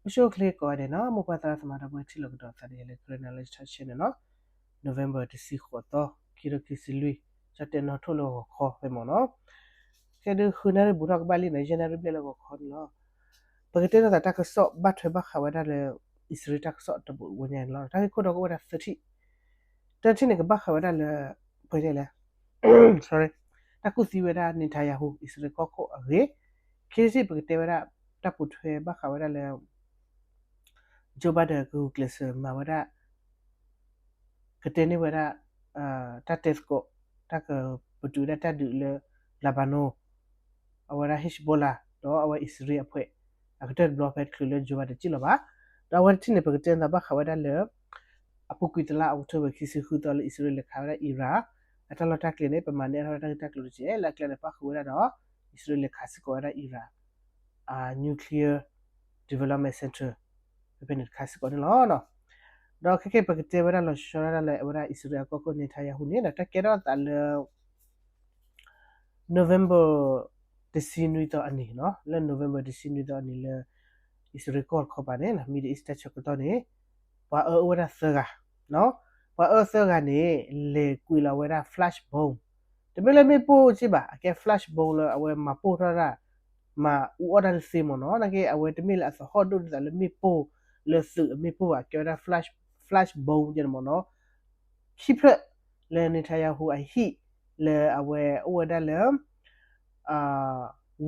အိၣ်ဆူၣ်အိၣ်ချ့ကိးဂၤဒဲးနီၤ, မိၢ်ပၢ်သရၣ်သမါဒီပုၢ်ဝဲၢ်ထံၣ်လိာ်ကဒီးသးဒီးယၤလၢ Karen Knowledge Talk Channel နီၤ, November တဆံဃိးသီ, ခံကထိခံဆံလွံၢ်, ကၠီတဲနီၣ်ထိၣ်လၢဂီၤခီဖဲမ့ၢ်နီၤ. ခဲဒုးဃုနၣ်ရံၣ်ဘူးထီၣ်ကဘၣ်လံနီၤ, ယဲၢ်နၣ်ရံၣ်ဘျဲၣ်လၢဂီၤခီန့ၣ်လီၤ. ပကတဲထီၣ်သးတၢ်ကစီၣ်ဘၣ်ထွဲဘၣ်ဃးဝဲဒၣ်လၢ အံၣ်စရ့လးတၢ်ကစီၣ်တဘိဝဲညါန့ၣ်လီၤ. တၢ်ဂ့ၢ်ခိၣ်တီကအိၣ်ဝဲဒၣ်သၢထံၣ်, တၢထံၣ်န့ၣ်ကဘၣ်ဃးဝဲဒၣ်လၢ ပှဲၤဒဲးလဲၣ် sorry, တၢ်ကူၣ်သံဝဲဒၣ် Netanyahu အံၣ်စရ့လးကီၢ်ခိၣ်အဂ့ၢ်, ခံထံၣ်ပကတဲဝဲဒၣ် တၢ်ပိာ်ထွဲဘၣ်ဃးဝဲဒၣ်လၢ Joe Biden ကဂုာ်ကျဲးစၢးမၤဝဲဒၣ် ကတဲန့ၢ်ဝဲဒၣ် တၢ်တဲသကိး တၢ်ကပတုာ်ဝဲဒၣ်တၢ်ဒုးလၢ Lebanon အဝဲဒၣ် Hezbollah ဒီးအဝဲအံၣ်စရ့လးအဖှဲး အကတၢၢ်တဘျီဖဲတချုးလၢ Joe Biden တစံၣ်လီၤဘၣ်. ဒီးအဝဲတထံၣ်န့ၣ် ပကတဲသးဘၣ်ဃးဝဲဒၣ်လၢ အပူၤကွံာ်တလါ October ခံဆံဃုသီလၢအံၣ်စရ့လးလဲၤခးဝဲဒၣ် Iran အတၢ်လီၢ်တၢ်ကျဲန့ၣ် ပမၤန့ၢ်အါထီၣ်ဝဲဒၣ်တၢ်ဂ့ၢ်တၢ်ကျိၤတက့ၢ်, လၢအကျါန့ၣ် ပၣ်ဃုာ်ဝဲဒၣ်ဒီး အံၣ်စရ့လးလဲၤခးစ့ၢ်ကီးဝဲဒၣ် Iran အ nuclear development center ဖဲဖဲန့ၣ်တခါစ့ၢ်ကီးန့ၣ်လီၤ. ဒီးခဲကဲပကတဲဝဲဒၣ်လီၤဆီဒၣ်တၢ်လၢအဝဲဒၣ်အံၣ်စရ့လးအကီၢ်ခိၣ် Netanyahu န့ၣ်ဒီး တၢ်ကဲထီၣ်သးလၢ November တဆံနွံသီအနံၤနီၤ, လၢ November တဆံနွံသီအနံၤလၢ အံၣ်စရ့လးကီၢ်တခီပၤန့ၣ် Middle East တၢ်ဆၢကတီၢ်န့ၣ် ပှၤအၢအိၣ်ဝဲဒၣ်သၢဂၤ, ပှၤအၢသၢဂၤန့ၣ် လဲၤကွံာ်လီၤဝဲဒၣ် flash bomb, တမ့ၢ်လၢမ့ၣ်ပိၢ်က့ဘၣ်, အကဲ flash bomb လၢအဝဲမၤပိၢ်ထီၣ်ဒၣ် မၤအူအီၣ်တၢ်တသ့မ့ၢ်နီၤ, နာ်က့အဝဲတမ့ၢ်လၢအသဟီၣ်ဒိၣ်ဒ်သိးလၣ်မ့ၣ်ပိၢ် လၢသုးအမ့ၣ်ပိၢ်ဘၣ်, ကဲဝဲဒၣ် flash, flash bomb ယဲန့ၣ်မ့ၢ်နီၤ, ခံဖျၢၣ် လၢ Netanyahu အဟံၣ် လၢအဝဲအိၣ်ဝဲဒၣ်လၢ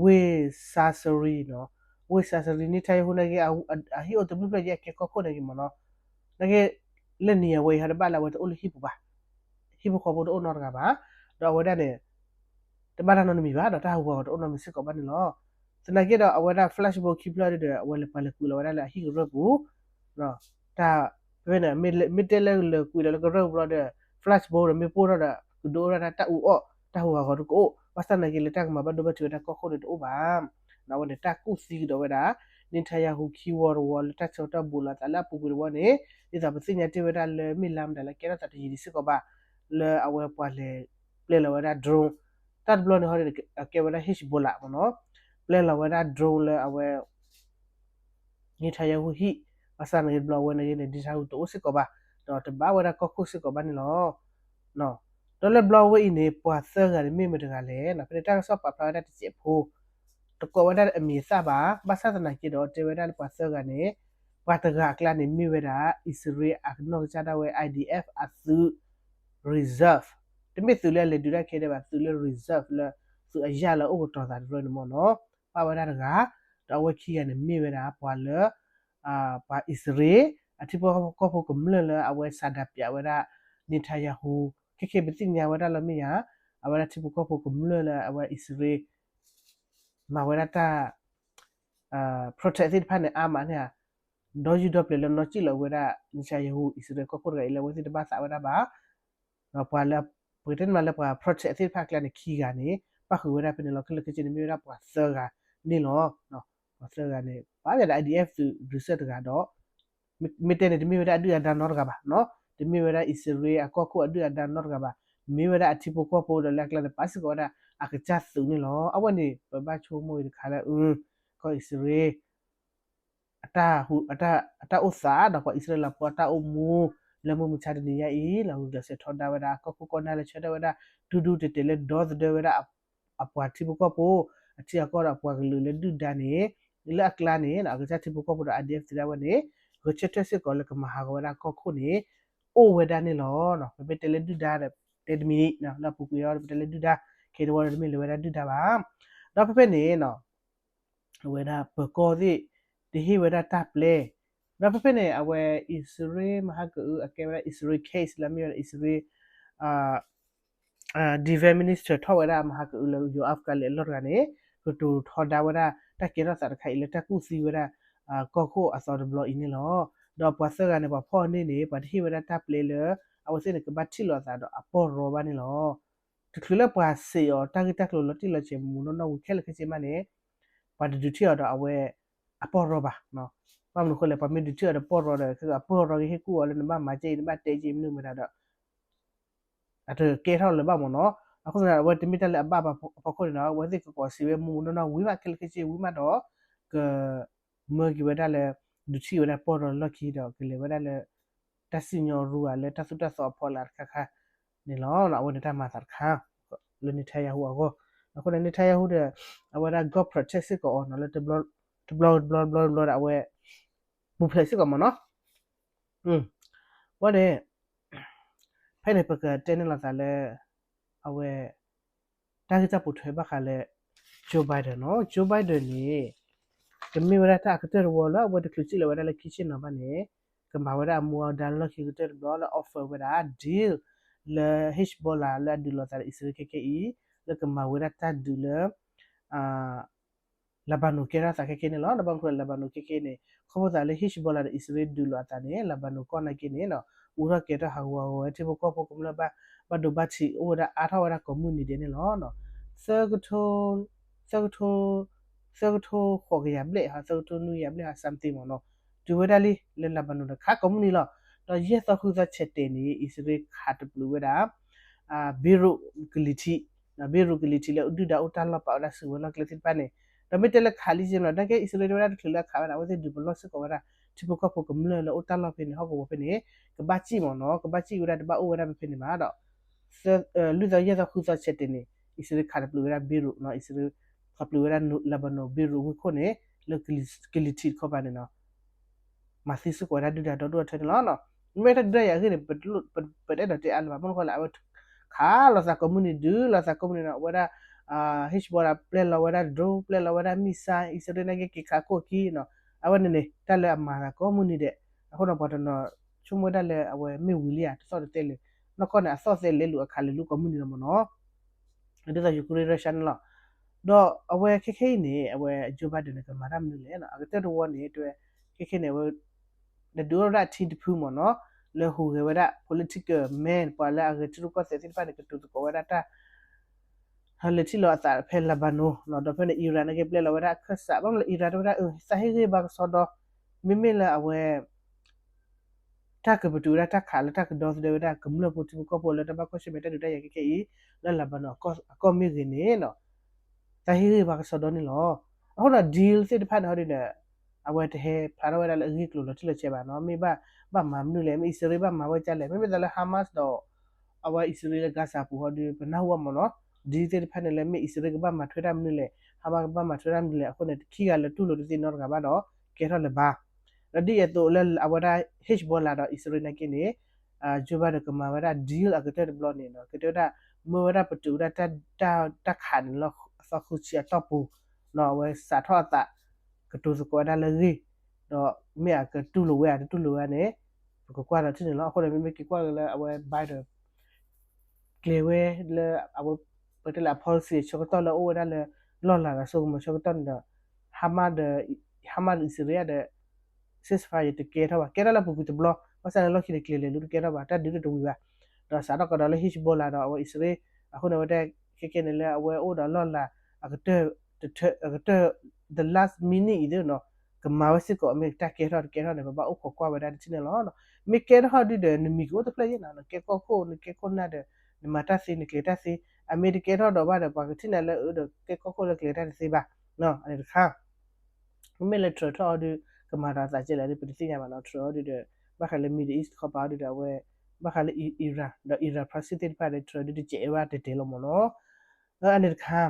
ဝ့ၢ် Caesarea နီၤ, ဝ့ၢ် Caesarea Netanyahu နာ်က့ အဟံၣ်အိၣ်တဘျုးဖျၢၣ်ယဲ အကဲကီၢ်ခိၣ်နာ်က့မ့ၢ်နီၤ, နာ်က့ လၢနံၤအဝဲအံၤဟီတဘၣ်လၢအဝဲတအိၣ်လၢဟံၣ်ပူၤဘၣ်, ဟံၣ်ဖိဃီဖိတအိၣ်နီတဂၤဘၣ်, ဒီးအဝဲဒၣ်န့ၣ် တဘၣ်တၢ်နီတမံၤဘၣ်, ဒီးတၢ်ဟးဂူာ်ဟးဂီၤတအိၣ်နီတမံၤစ့ၢ်ကီးဘၣ်န့ၣ်လီၤ. သနာ်က့ဒီးအဝဲဒၣ် flash bomb ခံဖျၢၣ်ဒီး အဝဲလဲၤပှၤလဲၤကွံာ်လီၤဝဲဒၣ်လၢအဟံၣ်ကရၢၢ်ပူၤ, တၢ် ဖဲန့ၣ် မ့ၢ်တဲလၢလဲၤကွံာ်လီၤလၢကရၢၢ်ပူၤလီၤဒီး flash bomb ဒီးမ့ၣ်ပိၢ်ထီၣ်ဒီး ကဒိးအိၣ်ဒၣ်တၢ်အူအီၣ် တၢ်ဟးဂူာ်ဟးဂီၤတကအိၣ်, ဘၣ်ဆၣ်သနာ်က့လၢတၢ်ကမၤဘၣ်ဒိဘၣ်ထံးဝဲဒၣ်ကီၢ်ခိၣ်န့ၣ်တအိၣ်ဘၣ်. အဝဲန့ၣ်တၢ်ကူၣ်သံကဒီးဝဲဒၣ် Netanyahu ခံဝီတဝီလၢတၢ်ဆၢကတီၢ်ဘူးလီၤအသးလၢအပူၤကွံာ်တဝီန့ၣ် ဒ်သိးပသ့ၣ်ညါတ့ၢ်ဝဲဒၣ်လၢမ့ၢ်လါမတၤလၢကဲထီၣ်သးတယံာ်ဒံးစ့ၢ်ကီးဘၣ် လၢအဝဲပှၤလဲၤပျဲလီၤဝဲဒၣ် drone, တၢ်တဘျီန့ၣ်ဟီဒီး အကဲဝဲဒၣ် Hezbollah မ့ၢ်နီၤ, ပျဲလီၤဝဲဒၣ် drone လၢအဝဲ Netanyahu ဟံၣ်, ဘၣ်ဆၣ်သနာ်က့တဘျီဝဲန့ၣ်ဂ့ၤန့ၣ် Netanyahu တအိၣ်စ့ၢ်ကီးဘၣ်, ဒီးတဘၣ်ဝဲဒၣ်ကီၢ်ခိၣ်စ့ၢ်ကီးဘၣ်န့ၣ်လီၤ. ဒီးလၢဘျီဝဲအံၤန့ၣ် ပှၤသၢဂၤန့ၣ်မ့ၢ်မတၤတဂၤလဲၣ်, ဖဲန့ၣ်တၢ်ကစီၣ်ပာ်ဖျါဝဲဒၣ်တစဲးဖိ, တကိးဝဲဒၣ်အမံၤအသၣ်ဘၣ်, ဘၣ်ဆၣ်သနာ်က့ဒီးတဲဝဲဒၣ်လၢပှၤသၢဂၤန့ၣ် ပှၤတဂၤအကျါန့ၣ်မ့ၢ်ဝဲဒၣ် အံၣ်စရ့လးအကနီၢ်ကစၢ်ဒၣ်ဝဲ IDF အသုး reserve, တမ့ၢ်သုးလၢအလဲၤဒုးတၢ်ခဲဒဲးဘၣ်, သုးလၢ reserve လၢ သုးအယၢ်လၢအအိၣ်ကတီၤသးတရၢန့ၣ်မ့ၢ်နီၤ, ပာ်ဝဲဒၣ်တဂၤ, ဒီးအဝဲခံဂၤန့ၣ်မ့ၢ်ဝဲဒၣ်ပှၤလၢ ပှၤအံၣ်စရ့လး အထံဖိကီၢ်ဖိကမျၢၢ်လၢအဝဲစးဒးပၠးဝဲဒၣ် Netanyahu, ခဲခဲပသ့ၣ်ညါဝဲဒၣ်လီၤမ့ၢ်ဧါ, အဝဲဒၣ်ထံဖိကီၢ်ဖိကမျၢၢ်လၢအဝဲအံၣ်စရ့လး မၤဝဲဒၣ်တၢ် protect သ့ၣ်တဖၣ်န့ၣ် အါမးန့ၣ်ဧါ, ဒီယူၢ်ဒီပျဲၤလၢနီၢ်စံၣ်လီၤဝဲဒၣ် Netanyahu အံၣ်စရ့လးကီၢ်ခိၣ်တဂၤအံၤ လၢအဝဲသ့ၣ်တဘၣ်သးဝဲဒၣ်ဘၣ်, ဒီးပှၤလၢ ပကတဲန့ၣ်မးလၢပှၤ protect သ့ၣ်တဖၣ်အကျါန့ၣ် ခံဂၤန့ၣ် ပၣ်ဃုာ်ဝဲဒၣ်ဖဲန့ၣ်လီၤ. ခဲလၢာ်ခဲဆ့န့ၣ် မ့ၢ်ဝဲဒၣ်ပှၤသၢဂၤန့ၣ်လီၤ. ပှၤသၢဂၤန့ၣ် ပာ်ဝဲဒၣ် IDF သုး reserve တဂၤဒီး မ့ၢ်တဲန့ၣ် တမ့ၢ်ဝဲဒၣ်အဒုၣ်အဒါနီတဂၤဘၣ်, တမ့ၢ်ဝဲဒၣ်အံၣ်စရ့လးအကီၢ်ခိၣ်အဒုၣ်အဒါနီတဂၤဘၣ်, မ့ၢ်ဝဲဒၣ်အထံဖိကီၢ်ဖိဒီးလၢအကျါန့ၣ် ပာ်စ့ၢ်ကီးဝဲဒၣ်အကစၢ်သုးန့ၣ်လီၤ. အဝဲန့ၣ် ပဘၣ်ဆိကမိၣ်အံၤတခါလၢ ကီၢ်အံၣ်စရ့လး အတၢ်အိၣ်သးဒီးပှၤအံၣ်စရ့လးဖိအတၢ်အိၣ်မူ လၢမုၢ်မဆါတနံၤညါအံၤ လၢဂုာ်ကျဲးစၢးထီဒါဝဲဒၣ် ကီၢ်ခိၣ်ကီၢ်နၢ်လၢဆၢထၢၣ်ဝဲဒၣ် ဒူဒူတဲာ်တဲာ်လၢဒီသဒၢဝဲဒၣ် အပှၤထံဖိကီၢ်ဖိ အထံအကီၢ်ဒီးအပှၤကလုာ်လၢဒုၣ်ဒါန့ၣ် လၢအကျါန့ၣ် အကစၢ်ထံဖိကီၢ်ဖိဒီး IDF သ့ၣ်ဒၣ်ဝဲန့ၣ် ဂဲၤဆၢထၢၣ်စ့ၢ်ကီးလၢကမၤဟးဂီၤဝဲဒၣ်ကီၢ်ခိၣ်န့ၣ် အိၣ်ဝဲဒၣ်န့ၣ်လီၤ. ပမ့ၢ်တဲလၢဒုၣ်ဒါဒီး တဲတမံၤ လၢအပူၤကွံာ်အီၤ ပတဲလၢဒုၣ်ဒါ ခဲတဝီဒီးတမ့ၢ်လၢၤဝဲဒၣ်ဒုၣ်ဒါဘၣ်. ဒီးဖဲဖဲန့ၣ် အဝဲဒၣ်ပၢၤကီၢ်သ့ၣ် တဟ့ၣ်ဝဲဒၣ်တၢ်ပျဲ, ဒီးဖဲဖဲန့ၣ် အဝဲအံၣ်စရ့လးမဟါကအု အကဲဝဲဒၣ် အံၣ်စရ့လး case လၢမ့ၢ်ဝဲဒၣ်အံၣ်စရ့လး Defense Minister ထီၣ်ဝဲဒၣ်မဟါကအုလၢ Yoav Gallant အလီၢ်တဂၤန့ၣ် ကတိၤထီဒါဝဲဒၣ် တၢ်ကဲထီၣ်သးတခါအံၤလၢတၢ်ကူၣ်သံဝဲဒၣ် ကီၢ်ခိၣ်အသီတဘျီအံၤန့ၣ်လီၤ. ဒီးပှၤသၢဂၤန့ၣ် ပှၤဖီၣ်န့ၢ်န့ၣ် ပှၤတဟ့ၣ်ဝဲဒၣ်တၢ်ပျဲလၢ အဝဲသ့ၣ်န့ၣ် ကဘၣ်ထံၣ်လိာ်အသးဒီးအပီၢ်ရီဘၣ်န့ၣ်လီၤ. တချုးလၢပှၤစံးအီၤတၢ်ဂ့ၢ်တၢ်ကျိၤလီၤတံၢ်လီၤဆဲးမူနီၢ်နီၢ်ဝံၤခဲလၢာ်ခဲဆ့မးန့ၣ် ပှၤတဒုးထံၣ်အီၤဒီးအဝဲ အပီၢ်ရီဘၣ်. ဘၣ်မနုၤအဃိလဲၣ် ပှၤမ့ၢ်ဒုးထံၣ်အီၤဒီးပီၢ်ရီဒီး အပီၢ်ရီကဟ့ၣ်ကူၣ်အီၤလၢနဘၣ်မၤကဲအံၤ နဘၣ်တဲကဲအံၤမနုၤမတၤဒီး အတကဲထီၣ်လၢၤဘၣ်မ့ၢ်နီၤ. အဃိသတးဒီး အဝဲတမ့ၢ်တၢ်လၢအဘၣ်ဘၣ်အဖီခိၣ်န့ၣ်ဒီး အဝဲသ့ၣ်ကကိးစံးဝဲမူမူနီၢ်နီၢ်ဝံၤမး ခဲလၢာ်ခဲဆ့ဝံၤမးဒီး ကမၢက့ၤဝဲဒၣ်လၢ ဒုးထံၣ်ဝဲဒၣ်ပီၢ်ရီလီၢ်ခံဒီး ကလဲၤဝဲဒၣ်လၢ တၢ်စံၣ်ညီၣ်ရူဧါ လၢတၢ်သိၣ်တၢ်သီအဖီလာ်တခါခါန့ၣ်လီၤ. အဝဲန့ၣ်တၢ်မၤသးတခါ လၢ Netanyahu အဂီၢ်. အဃိန့ၣ် Netanyahu ဒီး အဝဲဒၣ် God protect စ့ၢ်ကီးအီၤနီၤ လၢ တဘျီတဘျီတဘျီတဘျီဒီး အဝဲ ပူၤဖျဲးစ့ၢ်ကီးမ့ၢ်နီၤ. ဝဲန့ၣ် ဖဲန့ၣ် ပကတဲန့ၢ်လိာ်သးလၢ အဝဲ တၢ်ဂ့ၢ်တၢ်ပိာ်ထွဲဘၣ်ဃးလၢ Joe Biden နီၤ. Joe Biden န့ၣ် ကမ့ၢ်ဝဲဒၣ်တၢ်အကတၢၢ်တဝီလၢ အဝဲတချုးစံၣ်လီၤဝဲဒၣ်လၢ kitchen နီၤဘၣ်န့ၣ် ကမၤဝဲဒၣ်အမူအဒါလၢလီၢ်ခံကတၢၢ်တဘျီလၢ offer ဝဲဒၣ် deal လၢ Hezbollah လၢအဒုးလိာ်သးဒီးအံၣ်စရ့လးခဲခဲအံၤ လၢကမၤဝဲဒၣ်တၢ်ဒုးလၢ Lebanon ကဲထီၣ်သးခဲခဲန့ၣ်လီၤ. ဘၣ်မနုၤဃိလၢ Lebanon ခဲခဲန့ၣ် ခီဖျိသးလၢ Hezbollah ဒီးအံၣ်စရ့လးဒုးလိာ်အသးန့ၣ် Lebanon ကီၢ်နာ်က့န့ၣ် အိၣ်ထီၣ်ကဲထီၣ်ဟးဂူာ်ဟးဂီၤဝဲ ထံဖိကီၢ်ဖိကမျၢၢ်ဘၣ်ဒိဘၣ်ထံး အိၣ်ဝဲဒၣ်အါထီၣ်ဝဲဒၣ်ကိးမုၢ်နံၤဒဲးန့ၣ်လီၤ. သၢကထိ သၢကထိ သၢကထိဃိးကယၤဘျဲၣ် သၢကထိနွံကယၤဘျဲၣ် something မ့ၢ်နီၤ တုၤဝဲဒၣ်လံလၢ Lebanon တခါကိးမုၢ်နံၤလီၤ. ဒီးယဲၢ်သီဃုသီဆဲးတဲာ်န့ၣ် အံၣ်စရ့လးခးတပျုာ်ဝဲဒၣ် Beirut ကလံၤထံး Beirut ကလံၤထံးလၢအဒုၣ်ဒါအိၣ်တၢ်လီၢ်ပာ်ဝဲဒၣ်စုဝဲၤလီၢ်ကျဲသ့ၣ်တဖၣ်န့ၣ် ဒီးမ့ၢ်တဲလၢခးလံက့မ့ၢ်နီၤ နာ်က့အံၣ်စရ့လးတဲဝဲဒၣ်တချုးလၢအခးဝဲဒၣ် အဝဲသ့ၣ်ဒုးပလီၢ်စ့ၢ်ကီးဝဲဒၣ် ထံဖိကီၢ်ဖိကမျၢၢ်လၢအိၣ်တၢ်လီၢ်ဖဲန့ၣ် ဟီၣ်ကဝီၤဖဲန့ၣ် ကဘၣ်စံၣ်မ့ၢ်နီၤ ကဘၣ်စံၣ်ဝဲဒၣ် တဘၣ်အိၣ်ဝဲဒၣ်ဖဲဖဲန့ၣ်ဘၣ်ဒီး လွံၢ်သီယဲၢ်သီဃုသီဆဲးတဲာ်န့ၣ် အံၣ်စရ့လးခးတပျုာ်ဝဲဒၣ် Beirut နီၤ အံၣ်စရ့လးခးပျုာ်ဝဲဒၣ် Lebanon Beirut ဝ့ၢ်ခိၣ်န့ၣ် လၢကလံၤထံးတခီပၤန့ၣ်နီၤ မၤသံစ့ၢ်ကီးဝဲဒၣ်ဒုၣ်ဒါဒီဒိၣ်အထၢန့ၣ်လီၤ. မ့ၢ်တၢ်ဒုးတၢ်ယၤအဂ့ၢ်န့ၣ် ပတအဲၣ်ဒိးတဲအါလၢၤဘၣ် ဘၣ်မနုၤဃိလၢအဝဲ ခးလိာ်သးကိးမုၢ်နံၤ ဒုးလိာ်သးကိးမုၢ်နံၤနီၤ အဝဲဒၣ် Hezbollah ပျဲလီၤဝဲဒၣ် drone ပျဲလီၤဝဲဒၣ် missile အံၣ်စရ့လးနာ်က့က့ၤခးခိၣ်ခံနီၤ အဝဲန့ၣ်န့ၣ် တၢ်လၢအမၤသးကိးမုၢ်နံၤဒဲး အဃိန့ၣ် ပှၤတနီၤဆိကမိၣ်ဝဲဒၣ်လၢအဝဲမ့ၢ်ဝံၤလံဧါ တသီၣ်တသဲလၢၤ နီၢ်ကီၢ်န့ၣ် အသီၣ်သဲလဲၤလူၤအခးလဲၤလူၤကိးမုၢ်နံၤလီၤမ့ၢ်နီၤ ဒ်သိး Ukraine Russia န့ၣ်လီၤ. ဒီးအဝဲခဲခဲအံၤန့ၣ် အဝဲ Joe Biden န့ၣ် ကမၤတၢ်မနုၤလဲၣ်နီၤ အကတၢၢ်တဝီန့ၣ် တဲဝဲ ခဲခဲန့ၣ် အဝဲ ဒုးအိၣ်ဝဲဒၣ် team တဖုမ့ၢ်နီၤ လၢဟူးဂဲၤဝဲဒၣ် political man ပှၤလၢအဂဲၤထံရူၢ်ကီၢ်သဲးသ့ၣ်တဖၣ်န့ၣ် ကတိၤသကိးဝဲဒၣ်တၢ် ဟဲလဲၤထံၣ်လိာ်အသးဖဲ Lebanon နီၤ ဒီးဖဲန့ၣ် Iran နာ်က့ပျဲလီၤဝဲဒၣ်အခၢၣ်စး ဘၣ်မနုၤလၢ Iran တဲဝဲဒၣ် အသးဟ့ၣ်ဂံၢ်ဘါကစီဒီ မ့မ့ၢ်လၢအဝဲ တၢ်ကပတုာ်ဝဲဒၣ်တၢ်ခးလၢတၢ်ကဒီသဒၢဝဲဒၣ်ကမျၢၢ်ဖိထံဖိကီၢ်ဖိလၢတၢ်ဘၣ်ကွၢ်ဆၢၣ်မဲာ်တၢ်ဒုးတၢ်ယၤခဲခဲအံၤ လၢ Lebanon အကီၢ်မ့ၢ်ဂ့ၤန့ၣ်နီၤ သးဟ့ၣ်ဂံၢ်ဘါကစီဒီန့ၣ်လီၤ. အဃိဒီး deal သ့ၣ်တဖၣ်န့ၣ်ဟီဒုဒီး အဝဲတဟဲဖျါထီၣ်ဝဲဒၣ်လၢအဂ့ၢ်ကျိၤလီၤတံၢ်လီၤဆဲးဘၣ်နီၤ မ့ၢ်ဘၣ် ဘၣ်မၤမနုၤလဲၣ် မ့ၢ်အံၣ်စရ့လးဘၣ်မၤဝဲဒ်လဲၣ် မ့မ့ၢ်သးလၢ Hamas ဒီး အဝဲအံၣ်စရ့လးလၢ Gaza ပူၤဟီဒု ပနၢ်ဟူဘၣ်မ့ၢ်နီၤ deal သ့ၣ်တဖၣ်န့ၣ်လၢ မ့ၢ်အံၣ်စရ့လးကဘၣ်မၤထွဲတၢ်မနုၤလဲၣ် Hamas ကဘၣ်မၤထွဲတၢ်မနုၤလဲၣ် အဃိန့ၣ် ခံဂၤလၢတူၢ်လိာ်တသ့နီတဂၤဘၣ်ဒီး ကဲထီၣ်လၢၤဘၣ် ဒီးဒ်အသိးလၢအဝဲဒၣ် Hezbollah ဒီးအံၣ်စရ့လးနာ်က့န့ၣ် Joe Biden ကမၤဝဲဒၣ် deal အကတၢၢ်တဘျီန့ၣ်နီၤ ကတဲဝဲဒၣ် မၢဝဲဒၣ်ပတုာ်ဝဲဒၣ် တၢ်ခးန့ၣ်လၢအသီဃုဆံအတီၢ်ပူၤ နီၤ အဝဲစးထီၣ်အသး ကတိၤသကိးဝဲဒၣ်လၢအဂ့ၢ် ဒီးမ့ၢ်အကတူၢ်လိာ်ဝဲဧါ တတူၢ်လိာ်ဝဲဧါန့ၣ် ပကကွၢ်ဒီးထံၣ်န့ၣ်လီၤ. အဃိန့ၣ် မ့မ့ၢ်က့ၤကွၢ်က့ၤလၢအဝဲ Biden ကျဲၤဝဲလၢအဝဲ ပတဲလၢအ policy အဆၢကတီၢ်လၢအအိၣ်ဝဲဒၣ်လၢ လီၢ်လၤဒီးစိကမီၤဆၢကတီၢ်န့ၣ်ဒီး Hamas ဒီး Hamas ဒီးအံၣ်စရ့လးဒီး ceasefire တကဲထီၣ်ဘၣ် ကဲထီၣ်လၢအပူၤကွံာ်တဘျီ ဘၣ်ဆၣ်န့ၣ်လီၢ်ခံန့ၣ်ကျဲၤလဲၤလူၤတကဲထီၣ်ဘၣ် တၢ်ဒုးတတဝံၤဘၣ် ဒီးစးထီၣ်ကဒီးလၢ Hezbollah ဒီးအဝဲအံၣ်စရ့လး အဃိန့ၣ် အဝဲတဲ ခဲကဲန့ၣ်လၢအဝဲအိၣ်ဒီးလီၢ်လၤ အကတၢၢ် အကတၢၢ် the last minute အံၤသ့ၣ်နီၤ ကမၤဝဲစ့ၢ်ကီး မ့ၢ်တၢ်ကဲထီၣ်တကဲထီၣ်န့ၣ် ပဘၣ်အိၣ်ခိးကွၢ်ဝဲဒၣ်တထံၣ်န့ၣ်လီၤ. မ့ၢ်ကဲထီၣ်ဒုဒီး နမံၤကအိၣ်တဖျၢၣ်ယဲၢ်နီၤ နကဲကီၢ်ခိၣ် နကဲခိၣ်နၢ်ဒီး နမၤတၢ်သ့ နကျဲၤတၢ်သ့ အမ့ၢ်တကဲထီၣ်ဒီးဘၣ်ဒီး ပှၤကထံၣ်နၤလၢအအၢဒီးကဲကီၢ်ခိၣ်လၢကျဲၤတၢ်တသ့ဘၣ် အန့ၣ်တခါ မ့မ့ၢ်လၢ Trump ထီၣ်အီၤဒု ကမၤဒီးအသးကဲလဲၣ်ဒု ပတသ့ၣ်ညါဘၣ်နီၤ Trump အီၤဒုဒီး ဘၣ်ဃးလၢ Middle East တခီပၤအီၤဒုဒီး အဝဲ ဘၣ်ဃးလၢ Iran ဒီး Iran proxy သ့ၣ်တဖၣ်ဒီး Trump ဒုတစဲးဝဲတဲာ်တဲာ်လီၤမ့ၢ်နီၤ အန့ၣ်တခါ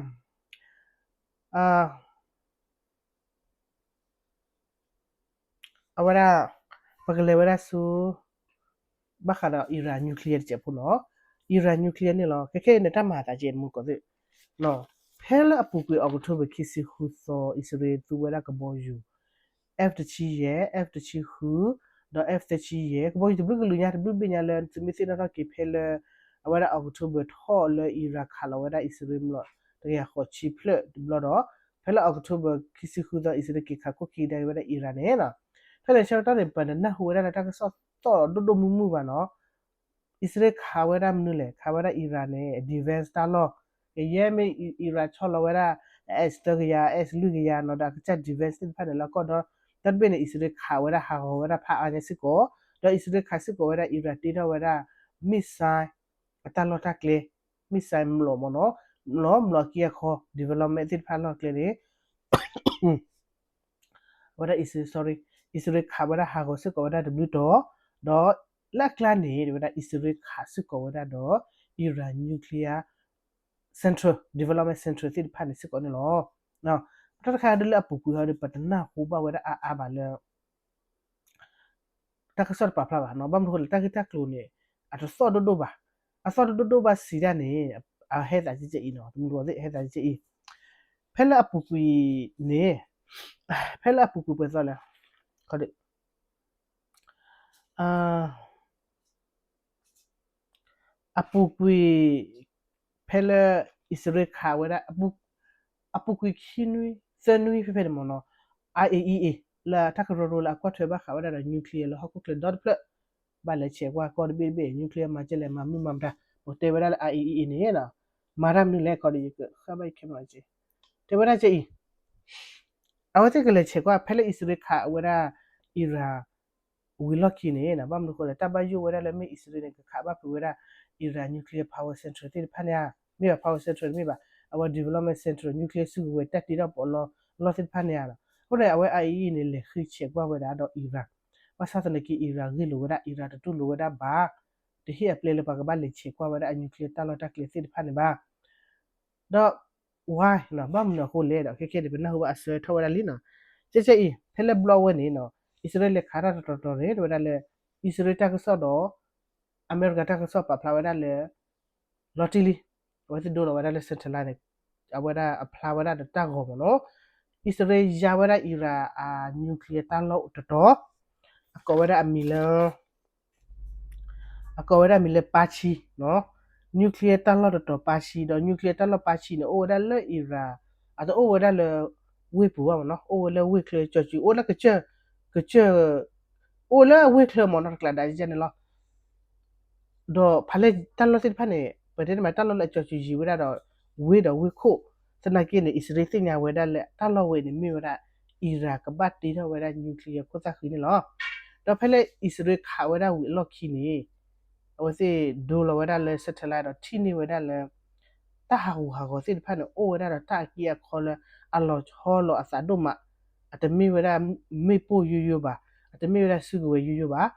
အဝဲဒၣ် ပကလဲၤဝဲဒၣ်ဆူ ဘၣ်ဃးဒီး Iran nuclear တစဲးဖိနီၤ Iran nuclear န့ၣ်လီၤ ခဲခဲအံၤန့ၣ် တၢ်မၤအသးကဲမူကီးသ့ၣ် ဖဲလၢအပူၤကွံာ် October ခံဆံဃုသီ အံၣ်စရ့လးသူဝဲဒၣ်ကဘီယူၤ F တဆံယဲၢ် F တဆံဃု ဒီး F သၢဆံယဲၢ် ကဘီယူၤတဘျုးကလုာ်ညါ တဘျုးဘ့ၣ်ညါလၢ သုမ့ၢ်သ့ၣ်နီၣ်ထီၣ်က့ၤဖဲလၢ အဝဲဒၣ် October ထီၣ်လၢ Iran ခးလီၤဝဲဒၣ်အံၣ်စရ့လး တကယၤဃိးဆံဖျၢၣ်တဘျီဒီး ဖဲလၢ October ခံဆံဃုသီ အံၣ်စရ့လးက့ၤခးခိၣ်ခံကဒါက့ၤဝဲဒၣ် Iran န့ၣ် ဖဲန့ၣ်ဆၢကတီၢ်န့ၣ် ပတနၢ်ဟူဝဲဒၣ်လၢတၢ်ကစီၣ်သီၣ်ဒိၣ်ဒိၣ်မုၢ်မုၢ်ဘၣ်နီၤ အံၣ်စရ့လးခးဝဲဒၣ်မနုၤလဲၣ် ခးဝဲဒၣ် Iran န့ၣ် defense တၢ်လီၢ် ကယဲၢ်မ့ၢ် Iran ဆီလီၤဝဲဒၣ် S သၢကယၤ S လွံၢ်ကယၤနီၤ ဒီးအကစၢ် defense သ့ၣ်တဖၣ်န့ၣ် လၢကီၢ်ဒီ တၢ်တဘ့ၣ်န့ၣ် အံၣ်စရ့လးခးဝ�းဒၣ်ဟးဂီၤဝဲဒၣ်ဖးအါညါစ့ၢ်ကီး ဒီးအံၣ်စရ့လးခးစ့ၢ်ကီးဝဲဒၣ် Iran တ့ထီၣ်ဝဲဒၣ် missile အတၢ်လီၢ်တၢ်ကျဲ missile မျိာ်မ့ၢ်နီၤ မျိာ်မျိာ်အက့အခီ development သ့ၣ်တဖၣ်လီၢ်ကျဲန့ၣ် အဝဲဒၣ် sorry အံၣ်စရ့လးခးဝဲဒၣ်ဟးဂီၤစ့ၢ်ကီးဝဲဒၣ်တဘျုးတီၤ, ဒီးလၢအကျါန့ၣ် တဲဝဲဒၣ်အံၣ်စရ့လးခးစ့ၢ်ကီးဝဲဒၣ်ဒီး Iran nuclear central, development central သ့ၣ်တဖၣ်န့ၣ်စ့ၢ်ကီးန့ၣ်လီၤ. တၢ်တခါဒ်လၢအပူၤကွံာ်ဟီဒီး ပတနၢ်ဟူဘၣ်ဝဲဒၣ်အါအါဘၣ်လၢ တၢ်ကစီၣ်တပာ်ဖျါဘၣ်နီၤ, ဘၣ်မနုၤအဃိလဲၣ် တၢ်ဂ့ၢ်တၢ်ကျိၤန့ၣ် အတသီၣ်ဒိၣ်ဒိၣ်ဘၣ်, အသီၣ်ဒိၣ်ဒိၣ်ဘၣ်စံးဒၣ်န့ၣ် အဟဲသးကဲကဲအံၤနီၤ, တမူတကိးသ့ၣ်ဟဲသးကဲကဲအံၤ, ဖဲလၢအပူၤကွံာ်န့ၣ်, ဖဲလၢအပူၤကွံာ်ပှဲၤသီလဲၣ်, အပူၤကွံာ် ဖဲလၢအံၣ်စရ့လးခးဝဲဒၣ် အပူၤကွံာ်ခံနွံ သၢနွံဖဲဖဲန့ၣ်မ့ၢ်နီၤ, IAEA လၢတၢ်ကရၢကရိလၢအကွၢ်ထွဲဘၣ်ဃးဝဲဒၣ်ဒီး nuclear လၢဟီၣ်ခိၣ်ချၢဒီတဖျၢၣ် ဘၣ်လဲၤဆဲးကွၢ်ကီၢ်တဘ့ၣ်တဘ့ၣ် nuclear မၤကဲလဲၣ် မၤမနုၤမၤမတၤ, ပတဲဝဲဒၣ်လၢ IAEA န့ၣ် မၤတၢ်မနုၤလဲၣ် ခီဒီးယကဃၣ်ဘၣ်ယခဲမးက့, တဲဝဲဒၣ်ကဲအံၤ, အဝဲသ့ၣ်ကလဲၤဆဲးကွၢ် ဖဲလၢအံၣ်စရ့လးခးဝဲဒၣ် Iran ဝံၤလီၢ်ခံန့ၣ် ဘၣ်မနုၤအဃိလဲၣ် တၢ်ဘၣ်ယိၣ်ဝဲဒၣ်လၢမ့ၢ်အံၣ်စရ့လးန့ၣ် ကခးဘၣ်ဖုးဝဲဒၣ် Iran nuclear power central သ့ၣ်တဖၣ်န့ၣ်ဧါ, မ့ၢ်ဘၣ် power central တမ့ၢ်ဘၣ်, အဝဲ development central nuclear စုကဝဲၤတၢ်တ့ထီၣ်ပီးလီၢ်သ့ၣ်တဖၣ်န့ၣ်ဧါလီၤ. အဃိန့ၣ် အဝဲ IAEA န့ၣ် လဲၤဃ့ဆဲးကွၢ်ဝဲဒၣ်ဒီး Iran, ဘၣ်ဆၣ်သနာ်က့ Iran ဂ့ၢ်လိာ်ဝဲဒၣ် Iran တတူၢ်လိာ်ဝဲဒၣ်ဘၣ်, တဟ့ၣ်အပျဲလၢပှၤကဘၣ်လဲၤဆဲးကွၢ်ဝဲဒၣ်အ nuclear တၢ်လီၢ်တၢ်ကျဲသ့ၣ်တဖၣ်န့ၣ်ဘၣ် ဒီး why ဘၣ်မနုၤအဃိလဲၣ်ဒီး ခဲခဲန့ၣ် ပနၢ်ဟူဘၣ်အဆၢထီၣ်ဝဲဒၣ်လံနီၤ, ကဲကဲအံၤ ဖဲလၢဘျီဝဲန့ၣ်နီၤ, အံၣ်စရ့လးလဲၤခးတၢ်တတီၤတီၤန့ၣ် တဲဝဲဒၣ်လၢ အံၣ်စရ့လးတၢ်ကစီၣ်ဒီး အမဲရကၤတၢ်ကစီၣ်ပာ်ဖျါဝဲဒၣ်လၢ လီၤတံၢ်လံ, အဝဲသ့ၣ်ဒိလီၤဝဲဒၣ်လၢ satellite န့ၣ်, အဝဲဒၣ်အဖျါဝဲဒၣ်ဒီးတၢ်ဂီၤမ့ၢ်နီၤ, အံၣ်စရ့လးယါဝဲဒၣ် Iran အ nuclear တၢ်လီၢ်တတီၤ, အကိးဝဲဒၣ်အမံၤလၢ အကိးဝဲဒၣ်မံၤလၢ Pech နီၤ, nuclear တၢ်လီၢ်တတီၤ Pech ဒီး nuclear တၢ်လီၢ် Pech န့ၣ် အိၣ်ဝဲဒၣ်လၢ Iran, အတအိၣ်ဝဲဒၣ်လၢ ဝ့ၢ်ပူၤဘၣ်မ့ၢ်နီၤ, အိၣ်ဝဲလၢဝ့ၢ်ချၢကၠီၤစုၤ အိၣ်လၢကစၢၢ်, ကစၢၢ်, အိၣ်လၢဝ့ၢ်ချၢမ့ၢ်နီၤ တကျးဒၣ်ယဲန့ၣ်လီၤ. ဒီးဖဲလၢတၢ်လီၢ်သ့ၣ်တဖၣ်န့ၣ် ပတဲန့ၣ်မး တၢ်လီၢ်လၢအကၠီၤစုၤယံၤဝဲဒၣ်ဒီး ဝ့ၢ်ဒီးဝ့ၢ်ခိၣ်, သနာ်က့န့ၣ် အံၣ်စရ့လးသ့ၣ်ညါဝဲဒၣ်လၢတၢ်လီၢ်ဝဲန့ၣ် မ့ၢ်ဝဲဒၣ် Iran ကဘၣ်တ့ထီၣ်ဝဲဒၣ် nuclear ခိၣ်သၣ်ဃံန့ၣ်လီၤ. ဒီးဖဲလၢအံၣ်စရ့လးခးဝဲဒၣ်ဝံၤအလီၢ်ခံန့ၣ် အဝဲသ့ၣ်ဒိလီၤဝဲဒၣ်လၢ satellite ဒီးထံၣ်န့ၢ်ဝဲဒၣ်လၢ တၢ်ဟးဂူာ်ဟးဂီၤသ့ၣ်တဖၣ်န့ၣ် အိၣ်ဝဲဒၣ်ဒီးတၢ်အက့အခီလၢအလီၤဆီလီၤအသးဒိၣ်မး, အတမ့ၢ်ဝဲဒၣ်မ့ၣ်ပိၢ်ယိယိဘၣ်, အတမ့ၢ်ဝဲဒၣ်စုကဝဲၤယိယိဘၣ်,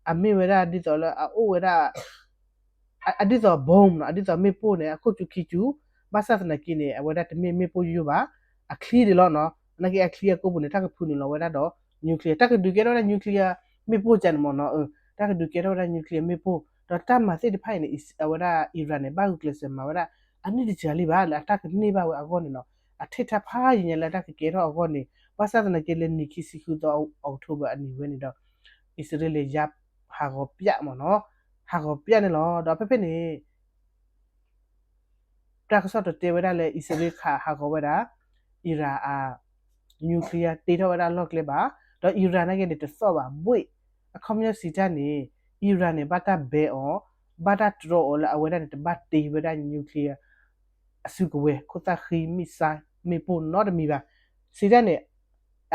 အမ့ၢ်ဝဲဒၣ်ဒ်သိးလၢအအိၣ်ဝဲဒၣ် အဒ်သိး bomb နီၤ, အဒ်သိးမ့ၣ်ပိၢ်န့ၣ် အခိၣ်စူၤခံစူၤ, ဘၣ်ဆၣ်သနာ်က့န့ၣ် အဝဲဒၣ်တမ့ၢ်မ့ၣ်ပိၢ်ယိယိဘၣ်, အချံဒၣ်လီၤနီၤ, သနာ်က့အချံအကိပူၤန့ၣ် တၢ်ကဖုနုာ်လီၤဝဲဒၣ်ဒီး nuclear, တၢ်ကဒုးကဲထီၣ်ဝဲဒၣ် nuclear မ့ၣ်ပိၢ်ကန့ၣ်မ့ၢ်နီၤ, တၢ်ကဒုးကဲထီၣ်ဝဲဒၣ် nuclear မ့ၣ်ပိၢ်, ဒီးတၢ်မၤသ့ၣ်တဖၣ်အံၤန့ၣ် အဝဲဒၣ် Iran န့ၣ် ဘၣ်ဂုာ်ကျဲးစၢးမၤဝဲဒၣ် အနံၣ်တစှၤလံဘၣ် လၢအတၢ်ကန့ၢ်ဘၣ်ဝဲအဂီၢ်န့ၣ်နီၤ, အထဲထါဖးယံၤညါလၢအတၢ်ကကဲထီၣ်အဂီၢ်န့ၣ်, ဘၣ်ဆၣ်သနာ်က့လၢနံၣ်ခံဆံဃုသီ October အနံၤဝဲန့ၣ်ဒီး အံၣ်စရ့လးယါဟးဂီၤပျၢ်မ့ၢ်နီၤ, ဟးဂီၤပျၢ်န့ၣ်လီၤ. ဒီးဖဲဖဲန့ၣ် တၢ်ကစီၣ်တတဲဝဲဒၣ်လၢ အံၣ်စရ့လးခးဟးဂီၤဝဲဒၣ် Iran အ nuclear တ့ထီၣ်ဝဲဒၣ်လီၢ်ကျဲဘၣ်, ဒီး Iran နာ်က့န့ၣ် တသီၣ်ဘၣ်ဘှ့ၣ်, အခီပညီစံးတၢ်န့ၣ် Iran န့ၣ် ဘၣ်တၢ်ဘဲအီၤ, ဘၣ်တၢ်တြီအီၤလၢအဝဲဒၣ်န့ၣ် တဘၣ်တ့ဝဲဒၣ် nuclear အစုကဝဲၤ ခိၣ်သၣ်ဃံ missile မ့ၣ်ပိၢ်နီတမံၤဘၣ်. စံးတၢ်န့ၣ်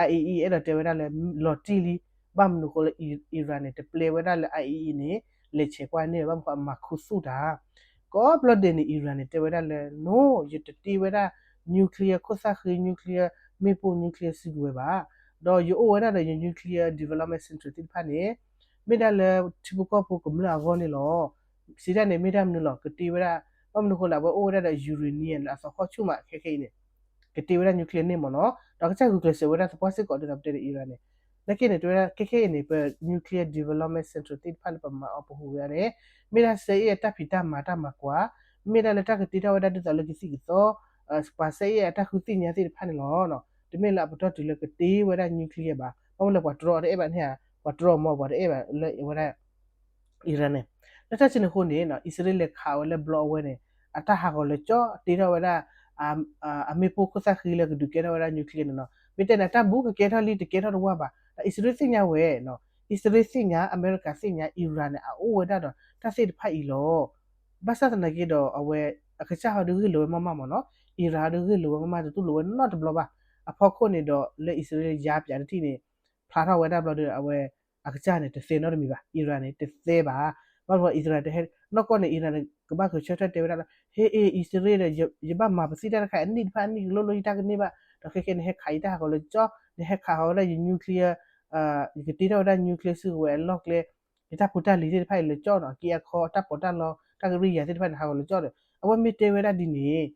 IAEA အဲၣ်ဒိးတဲဝဲဒၣ်လၢ လီၤတံၢ်လံ, ဘၣ်မနုၤအဃိလၢ Iran န့ၣ် တပျဲဝဲဒၣ်လၢ IAEA န့ၣ် လဲၤဆဲးကွၢ်န့ၢ် ဘၣ်မနုၤအဃိအမၤခူသူၣ်တၢ် ကိးဘျီဒဲးန့ၣ် Iran န့ၣ် တဲဝဲဒၣ်လၢ no ယတတ့ဝဲဒၣ် nuclear ခိၣ်သၣ်ဃံ nuclear မ့ၣ်ပိၢ် nuclear စုကဝဲၤဘၣ်, ဒီးယအိၣ်ဝဲဒၣ်ဒီးယ nuclear development center သ့ၣ်တဖၣ်န့ၣ် မ့ၢ်ဒၣ်လၢထံဖိကီၢ်ဖိကမျၢၢ်အဂီၢ်န့ၣ်လီၤ. စံးတၢ်န့ၣ် မ့ၢ်တၢ်မနုၤလီၤ ကတ့ဝဲဒၣ်, ဘၣ်မနုၤအဃိလၢအဝဲအိၣ်ဝဲဒၣ်ဒီး uranium လၢအသီခီၣ်ဆူၣ်မး ခဲခဲအံၤန့ၣ် ကတ့ဝဲဒၣ် nuclear န့ၣ်မ့ၢ်နီၤ, ဒီးကစၢ်ဂုာ်ကျဲးစၢးဝဲဒၣ်သပှၢ်စ့ၢ်ကီးဒ်သိးပတဲဒီး Iran န့ၣ်, နာ်က့န့ၣ် တဲဝဲဒၣ် ခဲခဲအံၤန့ၣ် ပ nuclear development center သ့ၣ်တဖၣ်လၢပမၤအီၤပဟူးဂဲၤန့ၣ် မ့ၢ်ဒၣ်စဲအ့ၣ်အတၢ်ဖံးတၢ်မၤတၢ်မၤကွၢ်, မ့ၢ်ဒၣ်လၢတၢ်ကတ့ထီၣ်ဝဲဒၣ်ဒ်သိးလၢကသံၣ်ကသီ, ပှၤစဲအ့ၣ်အတၢ်ဃုသ့ၣ်ညါသ့ၣ်တဖၣ်န့ၣ်လီၤ. တမ့ၢ်လၢအပတီၢ်တုၤလၢကတ့ဝဲဒၣ် nuclear ဘၣ်, ဘၣ်မနုၤလၢပှၤတြီအီၤတအဲၣ်ဘၣ်န့ၣ်ဧါ, ပှၤတြီအီၤမ့ၢ်ပှၤတအဲၣ်ဘၣ်လၢအဝဲဒၣ် Iran န့ၣ်, လၢတၢ်စံးန့ၣ်အဃိန့ၣ် အံၣ်စရ့လးလဲၤခးဝဲလၢဘျီအဝဲန့ၣ် အတၢ်ဟးဂီၤလၢကၠီ တ့ထီၣ်ဝဲဒၣ် အမ့ၣ်ပိၢ်ခိၣ်သၣ်ဃံလၢကဒုးကဲထီၣ်ဝဲဒၣ် nuclear န့ၣ်နီၤ, မ့ၢ်တဲန့ၣ် တၢ်ဘူးကကဲထီၣ်လံတကဲထီၣ်တဝၢ်ဘၣ်, ဒီးအံၣ်စရ့လးသ့ၣ်ညါဝဲနီၤ, အံၣ်စရ့လးသ့ၣ်ညါ အမဲရကၤသ့ၣ်ညါ Iran န့ၣ် အအိၣ်ဝဲဒၣ်ဒီးတၢ်သ့ၣ်တဖၣ်အံၤလီၤ. ဘၣ်ဆၣ်သနာ်က့ဒီးအဝဲ အကစၢ်ဟီဒုးဂ့ၢ်လိာ်ဝဲမးမးမ့ၢ်နီၤ, Iran ဟီဒုးဂ့ၢ်လိာ်ဝဲမးမး တတူၢ်လိာ်ဝဲနီတဘျီဘၣ်. အဖီခိၣ်န့ၣ်ဒီးလၢအံၣ်စရ့လးယါပၠးတထံၣ်န့ၣ် ဖျါထီၣ်ဝဲဒၣ်ဘျီဒီး အဝဲ အကစၢ်န့ၣ် တသဲနီတမံၤဘၣ်, Iran န့ၣ် တသဲဘၣ်. ဘၣ်မနုၤ Iran တဟဲ နီၢ်ကီၢ်န့ၣ် Iran န့ၣ် ကဘၣ်ဂဲၤဆၢထၢၣ်တဲဝဲဒၣ်လၢ ဟ့ အံၣ်စရ့လးဒီး ယဘၣ်မၤပသံတၢ်တခါ အနံၣ်တဖၣ်အနံၣ်ကလိလိယတၢ်ကန့ၢ်ဘၣ်, ဒီးခဲခဲန့ၣ် ဟဲခးယတၢ်ဟးဂီၤလၢကၠီ, နဟဲခးဟးဂီၤဝဲဒၣ်ယ nuclear ယကတ့ထီၣ်ဝဲဒၣ် nuclear စုကဝဲၤအလီၢ်ကျဲ, ယတၢ်ဖိတၢ်လံၤသ့ၣ်တဖၣ်အံၤလၢကၠီၣ်နီၤ, အက့အခီ တၢ်ပီးတၢ်လီ တၢ်ကရံၣ်ယၤသ့ၣ်တဖၣ်န့ၣ် ဟးဂီၤလၢကၠီၣ်ဒီး အဝဲမ့ၢ်တဲဝဲဒၣ်ဒ်န့ၣ်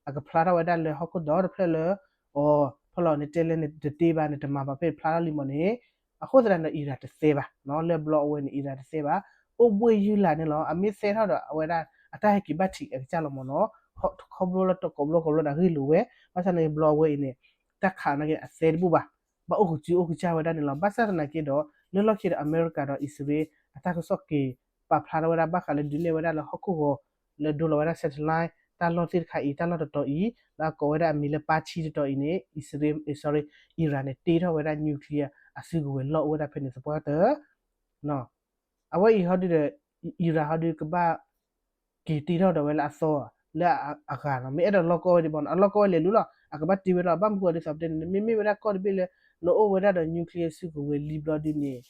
အကဖျါထီၣ်ဝဲဒၣ်လၢဟီၣ်ခိၣ်ဒီတဖျၢၣ်လၢ အီၤ ဖီလီၤန့ၣ်တဲလၢနတတ့ဘၣ် နတမၤဘၣ်ဖဲဖျါထီၣ်လံမ့ၢ်န့ၣ်, အဃိသတးန့ၣ် Iran တသဲဘၣ်နီၤ, လၢဘျီအဝဲန့ၣ် Iran တသဲဘၣ်, အိၣ်ဘှ့ၣ်ယုၢ်လၢ်န့ၣ်လီၤ, အမ့ၢ်သဲထီၣ်ဒီးအဝဲဒၣ် အတၢ်ဟဲက့ၤဘၣ်ထံးအကစၢ်လီၤမ့ၢ်နီၤ, ခီဖျိလၢတကိးဘျီကိးဘျီဒီးအဂ့ၢ်လိာ်ဝဲ, ဘၣ်ဆၣ်န့ၣ်ဘျီအဝဲအံၤန့ၣ် တၢ်ခးနာ်က့အသဲတဘူၣ်ဘၣ်, ဘၣ်အိၣ်ကစုအိၣ်ကစၢ်ဝဲဒၣ်န့ၣ်လီၤ, ဘၣ်ဆၣ်သနာ်က့ဒီး လၢလီၢ်ခံဒီးအမဲရကၤဒီးအံၣ်စရ့လး အတၢ်ကစီၣ်က့ၤပာ်ဖျါထီၣ်ဝဲဒၣ်ဘၣ်ဃးလၢဒုးနဲၣ်ဝဲဒၣ်လၢဟီၣ်ခိၣ်ဂီၤ လၢဒိလီၤဝဲဒၣ် satellite တၢ်လီၢ်သ့ၣ်တခါအံၤ တၢ်လီၢ်တတီၤအံၤ လၢအကိးဝဲဒၣ်အမံၤလၢပၢ်ထံတတီၤအံၤန့ၣ် အံၣ်စရ့လး sorry Iran န့ၣ် တ့ထီၣ်ဝဲဒၣ် nuclear အစုကဝဲၤလီၢ်အိၣ်ဝဲဒၣ်ဖဲန့ၣ်သပှၢ်တၢၢ် အဝဲအံၤဟီဒုဒီး Iran ဟီဒုကဘၣ် က့ၤတ့ထီၣ်ဒီးဝဲလၢအသီ လၢအဂၤနီၤ, မ့ၢ်အဲၣ်ဒိးလီၢ်ကီၢ်ဝဲဒံးဘၣ်နီၤ, အလီၢ်ကီၢ်ဝဲလဲၤလူလီၤ, အကဘၣ်တ့ဝဲလီၤ, ဘၣ်မနုၤဃိဒ်သိးပတဲန့ၣ် မ့မ့ၢ်ဝဲဒၣ်ကီၢ်တဘ့ၣ်လၢ နအိၣ်ဝဲဒၣ်ဒီး nuclear စုကဝဲၤလံဘျီဒုန့ၣ်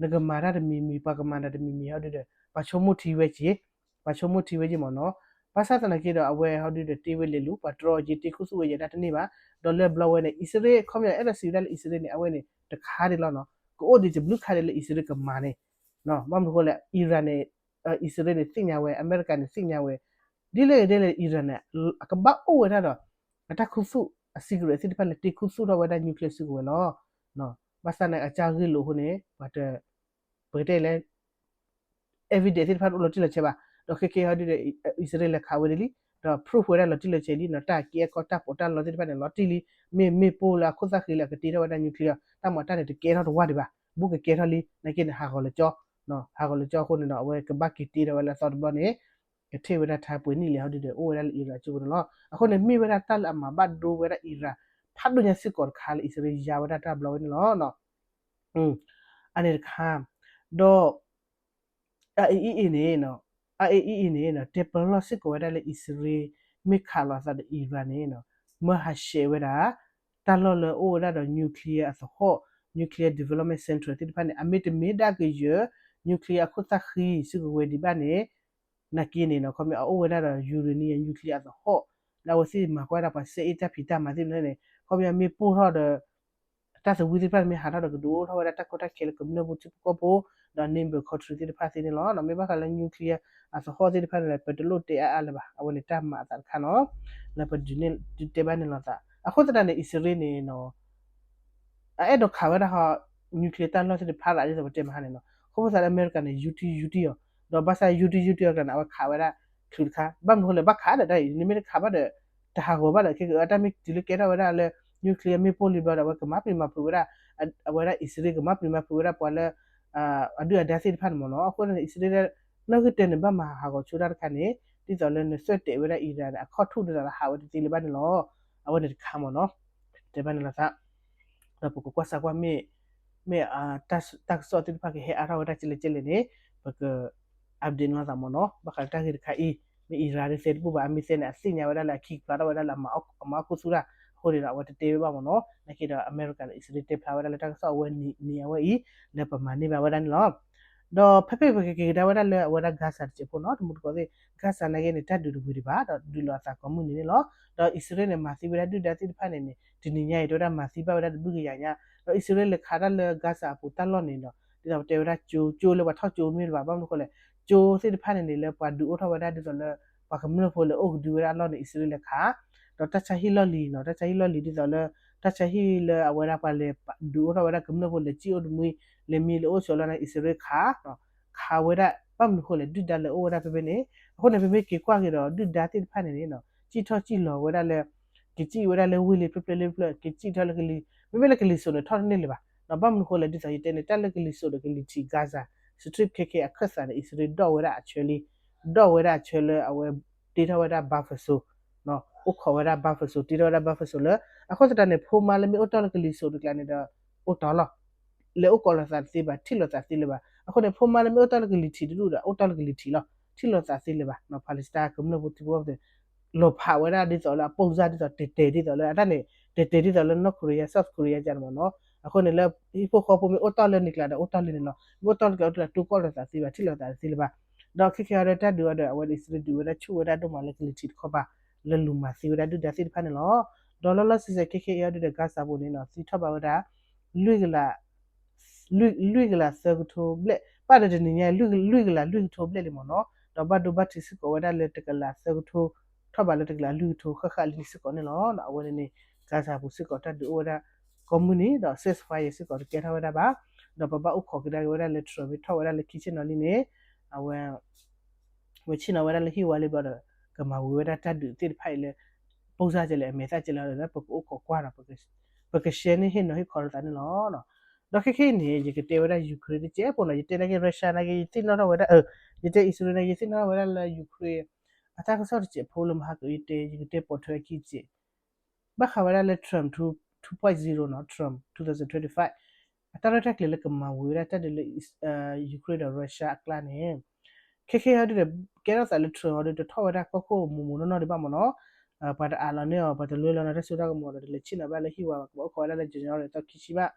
နကမၤတၢ်တမံၤမံၤ ပှၤကမၤတၢ်တမံၤမံၤဟီဒုဒီး ပှၤဆိကမိၣ်ထံဝဲက့ၤ, ပှၤဆိကမိၣ်ထံဝဲက့ၤမ့ၢ်နီၤ, ဘၣ်ဆၣ်သနာ်က့ဒီး အဝဲဟီဒုဒီးတ့ဝဲလဲၤလူ ပှၤတြီအီၤက့ၤ တ့ခူသူၣ်ဝဲယဲဒၣ်တန့ၢ်ဘၣ်, ဒီးလၢဘျီဝဲန့ၣ် အံၣ်စရ့လး ခီပညီ အဲၣ်ဒိးစံးဝဲဒၣ်လၢအံၣ်စရ့လးန့ၣ် အဝဲန့ၣ် တခါဒံးလီၤနီၤ, ကအိၣ်ဒံးတဘျုးခါဒံးလၢအံၣ်စရ့လးကမၤန့ၣ်, ဘၣ်မနုၤဃိလဲၣ် Iran န့ၣ် အံၣ်စရ့လးန့ၣ်သ့ၣ်ညါဝဲ အမဲရကၤန့ၣ်သ့ၣ်ညါဝဲ, ဒ်လဲၣ်ဒ်လဲၣ် Iran န့ၣ် အကဘၣ်အိၣ်ဝဲဒၣ်ဒီး အတၢ်ခူသူၣ်အ secret သ့ၣ်တဖၣ်လၢတ့ခူသူၣ်ထီၣ်ဝဲဒၣ် nuclear စုကဝဲၤလီၤ, ဘၣ်ဆၣ်န့ၣ် အကစၢ်ဂ့ၢ်လိာ်အဃိန့ၣ် ပှၤတ ပကတဲလဲၣ် evidence သ့ၣ်တဖၣ်တအိၣ်လီၤတံၢ်လီၤဆဲးဘၣ်, ဒီးခဲကဲဟီဒုဒီး အံၣ်စရ့လးခးဝဲဒၣ်လံ, ဒီး proof ဝဲဒၣ်လီၤတံၢ်လီၤဆဲးလံနီၤ, တၢ်က့အခီတၢ်ပီးတၢ်လီသ့ၣ်တဖၣ်န့ၣ် လီၤတံၢ်လံ, မ့ၢ်မ့ၢ်ပိၢ်လၢအခိၣ်သၣ်ဃံလၢအကတ့ထီၣ်ဝဲဒၣ် nuclear တၢ်မၤတၢ်န့ၣ် တကဲထီၣ်တဝၢ်ဒံးဘၣ်, ဘူးကကဲထီၣ်လံ နာ်က့န့ၣ် ဟးဂီၤလၢကၠီ, ဟးဂီၤလၢကၠီအဃိန့ၣ်ဒီး အဝဲကဘၣ်က့ၤတ့ထီၣ်ဝဲလၢအသီတဘျီန့ၣ် ကထံၣ်ဝဲဒၣ်ထါပှဲၤနံၣ်လဲၣ်ဟီဒုဒီး အိၣ်ဝဲဒၣ်လၢ Iran စုကဝဲၤန့ၣ်လီၤ, အဃိန့ၣ် မ့ၢ်ဝဲဒၣ်တၢ်လၢအမၤဘၣ်ဒိဝဲဒၣ် Iran ဖးဒိၣ်ညါစ့ၢ်ကီးတခါလၢအံၣ်စရ့လးယါဝဲဒၣ်တၢ်ဘျီဝဲန့ၣ်လီၤ. အန့ၣ်တခါ, ဒီး IAEA န့ၣ်, IAEA န့ၣ် တဲပလီၢ်စ့ၢ်ကီးဝဲဒၣ်လၢအံၣ်စရ့လး မ့ၢ်ခးလိာ်အသးဒီး Iran န့ၣ် မၢဟးဆှဲးဝဲဒၣ် တၢ်လီၢ်လၢအိၣ်ဝဲဒၣ်ဒီး nuclear အသဟီၣ် nuclear development center သ့ၣ်တဖၣ်န့ၣ် အမ့တမ့ၢ်ဒၣ်ကယၢၤ nuclear အခိၣ်သၣ်ဃံစုကဝဲၤဒံးဘၣ်န့ၣ် နာ်က့န့ၣ်နီၤ ခီပညီအအိၣ်ဝဲဒၣ်ဒီး uranium nuclear အသဟီၣ် လၢအဝဲသ့ၣ်မၤကွၢ်ဒၣ်ပှၤစဲအ့ၣ်တၢ်ဖံးတၢ်မၤသ့ၣ်မနုၤန့ၣ် ခီပညီမ့ၢ်ပိၢ်ထီၣ်ဒီး တၢ်သဝံသ့ၣ်တဖၣ်န့ၣ်မ့ၢ်ဟးထီၣ်ဒီးကဒုးအိၣ်ထီၣ်ဝဲဒၣ်တၢ်ကီတၢ်ခဲလၢကမျၢၢ်ဖိထံဖိကီၢ်ဖိ ဒီး neighbor country သ့ၣ်တဖၣ်သ့ၣ်န့ၣ်လီၤ. မ့ၢ်ဘၣ်ဃးလၢ nuclear အသဟီၣ်သ့ၣ်တဖၣ်န့ၣ် ပတလိၣ်တဲအါအါလၢၤဘၣ်. အဝဲန့ၣ်တၢ်မၤအသးတခါနီၤ လၢပဒုးနဲၣ်တဲဘၣ်န့ၣ်လိာ်သး အဃိသတးန့ၣ် အံၣ်စရ့လးန့ၣ်နီၤ အအဲၣ်ဒိးခးဝဲဒၣ်ဟီ nuclear တၢ်လီၢ်သ့ၣ်တဖၣ်ဒ်သိးပတဲမဟါန့ၣ်နီၤ အဃိသတးလၢအမဲရကၤန့ၣ် ယူးတံၢ်ယူးတံၢ်အီၤ ဒီးဘၣ်ဆၣ်ယူးတံၢ်ယူးတံၢ်အီၤကျါန့ၣ် အဝဲခးဝဲဒၣ်ချုးတခါ ဘၣ်မနုၤဃိလဲၣ် ဘၣ်ခးဒၣ်တၢ်အံၤ နမ့ၢ်တခးဘၣ်ဒီး တဟးဂီၤဘၣ်ဒီး ခဲကတၢၢ်မ့ၢ်တုၤလၢကဲထီၣ်ဝဲဒၣ်လၢ nuclear မ့ၢ်ပိၢ်လံဘျီဒီး အဝဲကမၤပျံၤမၤဖုးဝဲဒၣ် အဝဲဒၣ်အံၣ်စရ့လးကမၤပျံၤမၤဖုးဝဲဒၣ်ပှၤလၢ အဒုၣ်အဒါသ့ၣ်တဖၣ်န့ၣ်မ့ၢ်နီၤ အဃိန့ၣ် အံၣ်စရ့လး နီၣ်ဂံၢ်တၢန့ၣ် ဘၣ်မၤဟးဂီၤဆိတၢ်တခါန့ၣ် ဒ်သိးလၢနသွဲၣ်တဲာ်ဝဲဒၣ် Iran န့ၣ် အခီၣ်ထူၣ်ဒ်သိးလၢဟးဝဲတသ့လၢၤဘၣ်န့ၣ်လီၤ. အဝဲန့ၣ်တခါမ့ၢ်နီၤ တဲဘၣ်န့ၣ်လိာ်သး ဒီးပကကွၢ်စၢ်ကွၢ်မ့ၢ် မ့ၢ်တၢ်ကစီၣ်သ့ၣ်တဖၣ်ကဟဲအါထီၣ်ဝဲဒၣ်ကလဲၣ်ကလဲၣ်န့ၣ် ပက update န့ၢ်လိာ်သးမ့ၢ်နီၤ ဘၣ်ဃးလၢတၢ်ဂ့ၢ်တခါအံၤ မ့ၢ် Iran ဒ်သဲတဘူၣ်ဘၣ် အမ့ၢ်သဲန့ၣ် အသ့ၣ်ညါဝဲဒၣ်လၢအခံကဖျါထီၣ်ဝဲဒၣ်လၢအမၤအီၣ်ခူသူၣ်တၢ် အဃိန့ၣ်ဒီး အဝဲတတဲဝဲဘၣ်မ့ၢ်နီၤ နာ်က့ဒီး အမဲရကၤဒီးအံၣ်စရ့လးတဲဖျါဝဲဒၣ်လၢတၢ်ကစီၣ် အဝဲနံၤအဝဲအံၤ လၢပမၤန့ၢ်ဘၣ်ဝဲဒၣ်န့ၣ်လီၤ. ဒီးဖဲဖဲပကက့ၤကဒါဝဲဒၣ်လၢအဝဲဒၣ် Gaza တစဲးဖိနီၤ တမူတကိးသ့ၣ် Gaza နာ်က့န့ၣ် တၢ်ဒုးတဝံၤဒံးဘၣ် ဒီးဒုးလိာ်အသးကိးမုၢ်နံၤန့ၣ်လီၤ. ဒီးအံၣ်စရ့လးန့ၣ် မၤသံဝဲဒၣ်ဒုၣ်ဒါသ့ၣ်တဖၣ်န့ၣ်န့ၣ် တနံၤညါအံၤ တဲဝဲဒၣ်မၤသံဘၣ်ဝဲဒၣ်တဘျုးကယၤညါ ဒီးအံၣ်စရ့လးခးတၢ်လၢ Gaza အပူၤတၢ်လီၢ်န့ၣ်ဒီး ဒ်သိးပတဲဝဲဒၣ်ကၠိ ကၠိလၢပှၤထီၣ်ကၠိမ့ၢ်တဘၣ် ဘၣ်မနုၤဃိလဲၣ် ကၠိသ့ၣ်တဖၣ်န့ၣ်န့ၣ် လၢပှၤဒုးအိၣ်ထီၣ်ဝဲဒၣ်ဒ်သိးလၢ ပှၤကမျၢၢ်ဖိလဲၤအိၣ်ကဒုဝဲဒၣ်အလီၢ်န့ၣ် အံၣ်စရ့လးခး ဒီးတၢ်ဆါဟံၣ်လီၢ်လံၤနီၤ တၢ်ဆါဟံၣ်လီၢ်လံၤဒ်သိးလၢ တၢ်ဆါဟံၣ်လၢအဝဲဒၣ်ပှၤလဲၤဒုးအိၣ်ထီၣ်ဝဲဒၣ်ကမျၢၢ်ဖိလဲၤစံၣ်အိၣ်တမှံ လဲၤမံလဲၤအိၣ်ဆိးလီၤန့ၣ် အံၣ်စရ့လးခး ခးဝဲဒၣ် ဘၣ်မနုၤဃိလဲၣ် ဒုၣ်ဒါလဲၤအိၣ်ဝဲဒၣ်ဖဲဖဲန့ၣ် အဃိန့ၣ် ပမ့ၢ်က့ၤကွၢ်က့ၤဒီး ဒုၣ်ဒါသ့ၣ်တဖၣ်န့ၣ်န့ၣ် စံၣ်ထီၣ်စံၣ်လီၤဝဲဒၣ်လၢ ကစံၣ်ဝဲဒၣ်လၢဝ့ၢ်လံဖျၢၣ်ဖျၢၣ်လံဖျၢၣ် ကစံၣ်ထီၣ်လၢကလံၤ မ့မ့ၢ်လၢကလံၤစိးန့ၣ် ထီၣ်တန့ၢ်လၢၤဘၣ် ဘၣ်မနုၤဃိလဲၣ် ဒ်သိးယတဲန့ၣ် တၢ်လၢကလံၤစိးဒီးကလံၤထံး Gaza Strip ခဲခဲအခၢၣ်သးန့ၣ် အံၣ်စရ့လးဒိၣ်ဝဲဒၣ်အဆၢလံ ဒိၣ်ဝဲဒၣ်အဆၢလၢအဝဲတ့ထီၣ်ဝဲဒၣ် buffer zone အိၣ်ခိးဝဲဒၣ် buffer zone တ့ထီၣ်ဝဲဒၣ် buffer zone လၢ အဃိသတးန့ၣ် ဖိမါလၢမ့ၢ်အိၣ်တ့ၢ်လၢကလံၤစိးတကျါန့ၣ်ဒီး အိၣ်တ့ၢ်လီၤ လဲၤအိၣ်ကိးလိာ်သးတသ့ဘၣ် ထံၣ်လိာ်သးသ့လၢၤဘၣ် အဃိန့ၣ် ဖိမါလၢမ့ၢ်အိၣ်တ့ၢ်လၢကလံၤထံးတဒူၣ်ဒီး အိၣ်တ့ၢ်လၢကလံၤထံးလီၤ ထံၣ်လိာ်သးသ့လၢၤဘၣ် Palestine ကမျၢၢ်ဖိထံဖိကီၢ်ဖိသ့ၣ် လီၤဖးဝဲဒၣ်ဒ်သိးလၢအပိၢ်စၢ်ဒ်သိးတဲာ်တဲာ်ဒ်သိးလၢအတၢ်န့ၣ် တဲာ်တဲာ်ဒ်သိးလၢ North Korea South Korea ကန့ၣ်မ့ၢ်နီၤ အဃိန့ၣ်လၢ ဟံၣ်ဖိဃီဖိမ့ၢ်အိၣ်တ့ၢ်လၢန့ၣ်ကျါဒီး အိၣ်တ့ၢ်လၢန့ၣ်လီၤ မ့ၢ်အိၣ်တ့ၢ်လၢကျါအိၣ်တ့ၢ်လၢ တိၢ်ကီၢ်လိာ်သးသ့ဘၣ် ထံၣ်လိာ်သးသ့လၢၤဘၣ် ဒီးခဲခဲအံၤဒီးတၢ်ဒုးအီၤဒီး အဝဲဒၣ်အံၣ်စရ့လးဒုးဝဲဒၣ်ဆူၣ်ဝဲဒၣ်ဒိၣ်မးလၢကလံၤထံးတခီပၤ လၢလူၤမၤသံဝဲဒၣ်ဒုၣ်ဒါသ့ၣ်တဖၣ်န့ၣ်လီၤ ဒီးလီၤလီၤဆဲးဆဲးခဲခဲအံၤအီၤဒုးဒီး Gaza ပူၤန့ၣ်နီၤ သံထီၣ်ဘၣ်ဝဲဒၣ် လွံၢ်ကလး လွံၢ်ကလးသၢကထိဘျဲၣ်, ပၣ်ဒီးတနံၤညါ လွံၢ်ကလးလွံၢ်ကထိဘျဲၣ်လံမ့ၢ်နီၤ, ဒီးဘၣ်ဒိဘၣ်ထံးစ့ၢ်ကီးဝဲဒၣ်လၢတကလးသၢကထိ, ထီၣ်ဘးလၢတကလးလွံၢ်ကထိဃၣ်ဃၣ်လံစ့ၢ်ကီးန့ၣ်လီၤ. အဝဲန့ၣ်န့ၣ် Gaza ပူၤစ့ၢ်ကီးတၢ်ဒုးအိၣ်ဝဲဒၣ်ကိးမုၢ်နံၤ ဒီး ceasefire စ့ၢ်ကီးတကဲထီၣ်ဝဲဒၣ်ဘၣ်, ဒီးပဘၣ်အိၣ်ခိးကဒါက့ၤဝဲဒၣ်လၢ Trump မ့ၢ်ထီၣ်ဝဲဒၣ်လၢခံဆ့ၣ်နီၤလံန့ၣ်, အဝဲ ဝဲဆ့ၣ်နီၤဝဲဒၣ်လၢဟံၣ်ဝါလံဘျီဒီး ကမၤဝံၤဝဲဒၣ်တၢ်ဒုးသ့ၣ်တဖၣ်အံၤလၢ ပိၢ်စၢ်ကဲလဲၣ် အမဲာ်သၣ်ကဲလဲၣ်ဒီး ပကအိၣ်ခိးကွၢ်ဒီး ပကရှဲန့ၢ်ဟ့ၣ်နီၤဟ့ၣ်ခီလိာ်သးန့ၣ်လီၤ. ဒီးခဲခဲအံၤန့ၣ် ယကတဲဝဲဒၣ် Ukraine တစဲးဖိနီၤ, ယတဲနာ်က့ Russia နာ်က့ ယသ့ၣ်နီၣ်ထီၣ်ဝဲဒၣ်, ယတဲ Israel နာ်က့ ယသ့ၣ်နီၣ်ထီၣ်ဝဲဒၣ်လၢ Ukraine အတၢ်ကစီၣ်တစဲးဖိလၢမဟါက ယတဲ ယကတဲပိာ်ထွဲခံစဲး ဘၣ်ဃးဝဲဒၣ်လၢ Trump two point zero နီၤ, Trump twenty twenty-five အတၢ်ရဲၣ်တၢ်ကျဲၤလၢကမၤဝံၤဝဲဒၣ်တၢ်ဒုးလၢ Ukraine ဒီး Russia အကျါန့ၣ်, ခဲခဲအံၤဒုးဒီး ကဲထီၣ်သးလၢ Trump အီၤဒုး တထီၣ်ဝဲဒၣ်ကီၢ်ခိၣ်မူးမူးနီၢ်နီၢ်ဒံးဘၣ်မ့ၢ်နီၤ, ပှၤတအးလီၤန့ၢ်အီၤ ပှၤတလွဲလီၤန့ၢ်တၢ်စိတၢ်ကမီၤဒီး တလဲၤဆ့ၣ်နီၤဘၣ်လၢဟံၣ်ဝါဘၣ်, ကဘၣ်အိၣ်ခိးဝဲဒၣ်လၢ January သီခံဆံဘၣ်.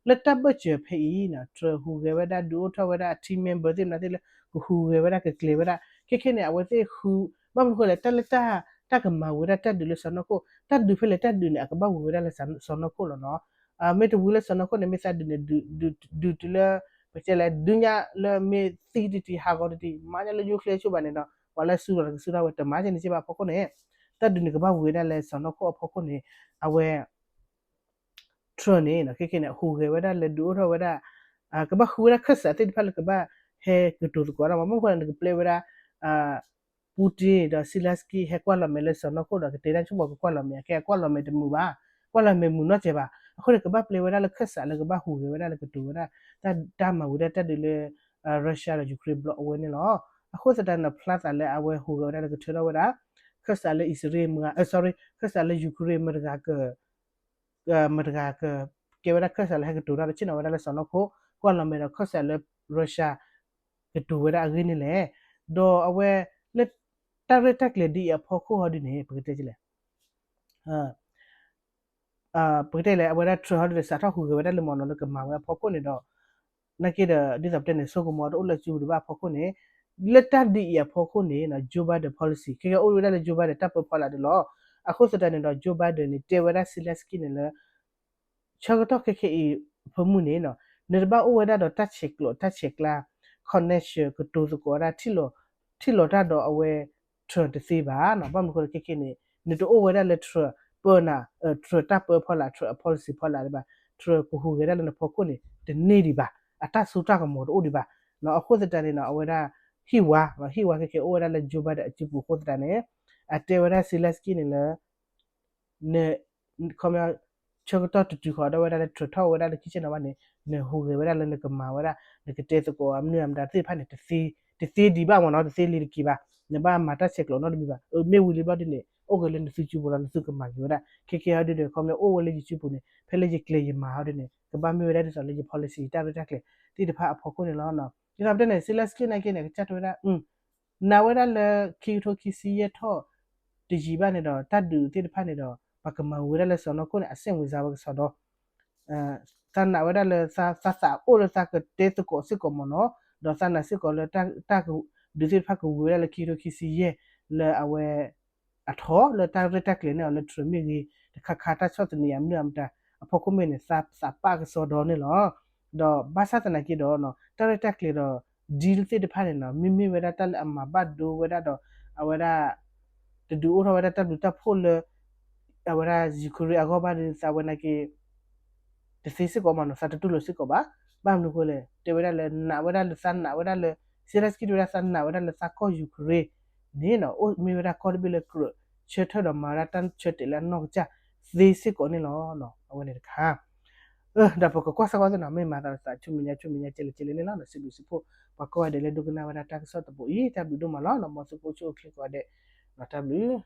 လၢတၢ်ဘၢၣ်စၢၤဖဲအံၤ Trump ဟူးဂဲၤဝဲဒၣ် ဒုးအိၣ်ထီၣ်ဝဲဒၣ်အ team member သ့ၣ်မနုၤသ့ၣ်လၢ ကဟူးဂဲၤဝဲဒၣ်ကကျဲၤဝဲဒၣ်, ခဲခဲန့ၣ် အဝဲသ့ၣ်ဃု, ဘၣ်မနုၤဃိလဲၣ် တၢ်လၢတၢ်, တၢ်ကမၤဝံၤဝဲဒၣ်တၢ်ဒုးလၢစီၤနီၢ်ခိၣ်, တၢ်ဒုးဖဲလဲၣ်တၢ်ဒုးန့ၣ် အကဘၣ်ဝံၤဝဲဒၣ်လၢစီၤနီၢ်ခိၣ်လီၤနီၤ. မ့ၢ်တဝံၤလၢစီၤနီၢ်ခိၣ်န့ၣ် မ့ၢ်သးဒုးန့ၣ် ဒုးတုၤလၢ ပတဲလဲၣ် ဒုညါလၢမ့ၢ်သံတံၢ်တံၢ် ဟးဂီၤတံၢ်တံၢ် မၤညါလၢ nuclear ဆိဘၣ်န့ၣ်ဒီး ပှၤလၢစုလီၤကစုထီၣ်ဝဲ တမၤကဲန့ၣ်က့ဘၣ်အဖီခိၣ်န့ၣ်, တၢ်ဒုးန့ၣ်ကဘၣ်ဝံၤဝဲဒၣ်လၢစီၤနီၢ်ခိၣ်အဖီခိၣ်န့ၣ်, အဝဲ Trump န့ၣ် ခဲခဲန့ၣ် ဟူးဂဲၤဝဲဒၣ်လၢ ဒုးအိၣ်ထီၣ်ဝဲဒၣ်, ကဘၣ်ဃုဝဲဒၣ်ခၢၣ်စးသ့ၣ်တဖၣ်လၢကဘၣ်ဟဲကတိၤသကိးဒၣ်မး, မ့ၢ်မနုၤဃိလဲၣ် နကပျဲဝဲဒၣ် Putin ဒီး Zelensky ဟဲကွၢ်လီၤမဲာ်လၢစီၤနီၢ်ခိၣ်ဒီး ကတဲဒၣ်ဆိကမိၣ်ကကွၢ်လီၤမဲာ် အခဲအံၤကွၢ်လီၤမဲာ်တမုာ်ဘၣ်, ကွၢ်လီၤမဲာ်မုာ်နီတစဲးဘၣ်. အဃိန့ၣ် ကဘၣ်ပျဲဝဲဒၣ်လၢခၢၣ်စးလၢကဘၣ်ဟူးဂဲၤဝဲဒၣ်လၢကတိၤဝဲဒၣ် တၢ်မၤဝံၤဒၣ်တၢ်ဒုးလၢ Russia ဒီး Ukraine bloc အဝဲန့ၣ်လီၤ. အဃိသတးန့ၣ် ဖျါသးလၢအဝဲဟူးဂဲၤဝဲဒၣ်လၢကထၢထီၣ်ဝဲဒၣ် ခၢၣ်စးလၢ Israel မ့ၢ်ဂ့ၤ, sorry, ခၢၣ်စးလၢ Ukraine မ့ၢ်တဂၤက မ့ၢ်တဂၤက ကဲဝဲဒၣ်ခၢၣ်စးလၢဟဲကတိၤတၢ်ဒီးဆ့ၣ်နီၤဝဲဒၣ်လၢစီၤနီၢ်ခိၣ် ကွၢ်လီၤမဲာ်ဒီးခၢၣ်စးလၢ Russia ကတိၤဝဲဒၣ်အဂ့ၢ်န့ၣ်လဲၣ်. ဒီးအဝဲလၢ တၢ်ရဲၣ်တၢ်ကျဲၤဒ်အံၤအဖီခိၣ်ဟီဒ်န့ၣ် ပကတဲလဲၣ် ပကတဲလဲၣ် အဝဲဒၣ် Trump ဟီဒ်န့ၣ် စးထီၣ်ဟူးဂဲၤဝဲဒၣ်လၢမ့ၢ်နီၤလၢကမၤဝဲအဖီခိၣ်န့ၣ်ဒီး နာ်က့ဒီး ဒ်သိးပတဲန့ၣ် ဆိကမိၣ်တအိၣ်လၢစုပူၤဒံးဘၣ်အဖီခိၣ်န့ၣ်, လၢတၢ်ဒ်အံၤအဖီခိၣ်န့ၣ် Joe Biden policy ခဲကဲအိၣ်ဝဲဒၣ်လၢ Joe Biden တၢ်ပၢဖီလာ်ဒၣ်လီၤ. အဃိသတးန့ၣ်ဒီး Joe Biden န့ၣ် တဲဝဲဒၣ် Zelensky န့ၣ်လၢ ဆၢကတီၢ်ခဲခဲအံၤအဖၢမုၢ်န့ၣ် နတဘၣ်အိၣ်ဝဲဒၣ်ဒီးတၢ်ဆဲးကျိးတၢ်ဆဲးကျါ connection ကတိၤသကိးဝဲဒၣ် ထံၣ်လိာ်တၢ်ဒီးအဝဲ Trump တသ့ဘၣ်နီၤ. ဘၣ်မနုၤအဃိလဲၣ် ခဲခဲန့ၣ် နတအိၣ်ဝဲဒၣ်လၢ Trump ပၢနၤ, Trump တၢ်ပၢဖီလာ် Trump အ policy ဖီလာ်ဒံးဘၣ်, Trump ကဟူးဂဲၤဒၣ်လၢနဖီခိၣ်န့ၣ် တန့ၢ်ဒံးဘၣ်, အတၢ်စိတၢ်ကမီၤတအိၣ်ဒံးဘၣ်. အဃိသတးန့ၣ်နီၤ အဝဲဒၣ် ဟံၣ်ဝါ, ဟံၣ်ဝါခဲခဲအိၣ်ဝဲဒၣ်လၢ Joe Biden အစုပူၤအဃိသတးန့ၣ် အတဲဝဲဒၣ် Zelensky န့ၣ်လၢ န ခီ ဆၢကတီၢ်တတုၤဃီၤဒီးဝဲဒၣ်လၢ Trump ထီၣ်ဝဲဒၣ်လၢခံဆ့ၣ်နီၤဘၣ်န့ၣ် နဟူးဂဲၤဝဲဒၣ်လၢနကမၤဝဲဒၣ် နကတဲသကိးအမနုၤအမတၤသ့ၣ်တဖၣ်န့ၣ် တသ့ဒံးဘၣ်မ့ၢ်နီၤ, တသ့လံၤတက့ၤဘၣ်, နဘၣ်မၤတၢ်ဆဲးကျိးနီတမံၤဘၣ်. မ့ၢ်ဝံၤလံဘျီဒ်န့ၣ် အိၣ်ဂ့ၤလၢနသုစုပူၤလီၤ နသုကမၤက့ၤဝဲဒၣ်. ခဲခဲဟီဒ်န့ၣ် ခီ မ့ၢ်အိၣ်ဝဲလၢယစုပူၤန့ၣ် ဖဲလၢယကျဲၤယမၤဟီဒ်န့ၣ် ကဘၣ်မ့ၢ်ဝဲဒၣ်ဒ်သိးလၢယ policy ယတၢ်ရဲၣ်တၢ်ကျဲၤသ့ၣ်တဖၣ်အဖီခိၣ်န့ၣ်လီၤ. ဒ်သိးပတဲန့ၣ် Zelensky နာ်က့န့ၣ် ကစၢ်တဲဝဲဒၣ် နာ်ဝဲဒၣ်လၢခံကထိခံဆံယဲၢ်ထီၣ်တယံာ်ဘၣ်န့ၣ်ဒီး တၢ်ဒုးသ့ၣ်တဖၣ်န့ၣ်ဒီး ပှၤကမၤဝံၤဝဲဒၣ်လၢစီၤနီၢ်ခိၣ်န့ၣ် အစဲးဝံၤစါဝဲကစီဒီ, သးနာ်ဝဲဒၣ်လၢ သးသးအိၣ်လၢသးကတဲသကိးစ့ၢ်ကီးမ့ၢ်နီၤ, ဒီးသးနာ်စ့ၢ်ကီးလၢတၢ်ဒုးသ့ၣ်တဖၣ်ကဝံၤဝဲဒၣ်လၢခံကထိခံဆံယဲၢ် လၢအဝဲ အထီၣ်လၢတၢ်ရဲၣ်တၢ်ကျဲၤန့ၢ်အီၤလၢ Trump မ့ၢ်ဂ့ၤ တခါခါတၢ်ဆီၣ်သနံးအမနုၤအမတၤ အဖီခိၣ်မ့ၢ်န့ၣ် သးပာ်ကစီဒီန့ၣ်လီၤ. ဒီးဘၣ်ဆၣ်သနာ်က့ဒီး တၢ်ရဲၣ်တၢ်ကျဲၤဒီး deal သ့ၣ်တဖၣ်န့ၣ်နီၤ မ့မ့ၢ်ဝဲဒၣ်တၢ်လၢအမၤဘၣ်ဒိဝဲဒၣ်ဒီး အဝဲဒၣ် တဒုးအိၣ်ထီၣ်ဝဲဒၣ်တၢ်ဘျုးတၢ်ဖှိၣ်လၢ အဝဲဒၣ် Ukraine အဂီၢ်ဘၣ်ဒီး သးဝဲနာ်က့ တသ့စ့ၢ်ကီးမ့ၢ်နီၤ သးတတူၢ်လိာ်စ့ၢ်ကီးဘၣ်. ဘၣ်မနုၤအဃိလဲၣ် တဲဝဲဒၣ်လၢနာ်ဝဲဒၣ်လၢသးနာ်ဝဲဒၣ်လၢ Zelensky တဲဝဲဒၣ်သးနာ်ဝဲဒၣ်လၢသးကီၢ် Ukraine န့ၣ်နီၤ အိၣ်မ့ၢ်ဝဲဒၣ်ကီၢ်တဘ့ၣ်လၢကြၢးဆၢထၢၣ်ဒီး မၤဝဲဒၣ်တၢ်ဆၢတဲာ်လၢအနီၢ်ကစၢ်သ့စ့ၢ်ကီးန့ၣ်လီၤ. အဝဲန့ၣ်တခါ ဒီးပကကွၢ်စ့ၢ်ကီးသ့ၣ်နီၤ မ့ၢ်မၤသးဒီးသးဆူမဲာ်ညါဆူမဲာ်ညါကဲလဲၣ်ကဲလဲၣ်န့ၣ်လီၤ. စံးဘျုးစံးဖှိၣ် ပှၤကိးဂၤဒဲးလၢဒိကနၣ်ဝဲဒၣ်တၢ်ကစီၣ်တဘိအံၤ တၢ်ဘျုးဒိၣ်မးလီၤ. မ်သုကအိၣ်ဆူၣ်အိၣ်ချ့ကိးဂၤဒဲး တၢ်ဘျုး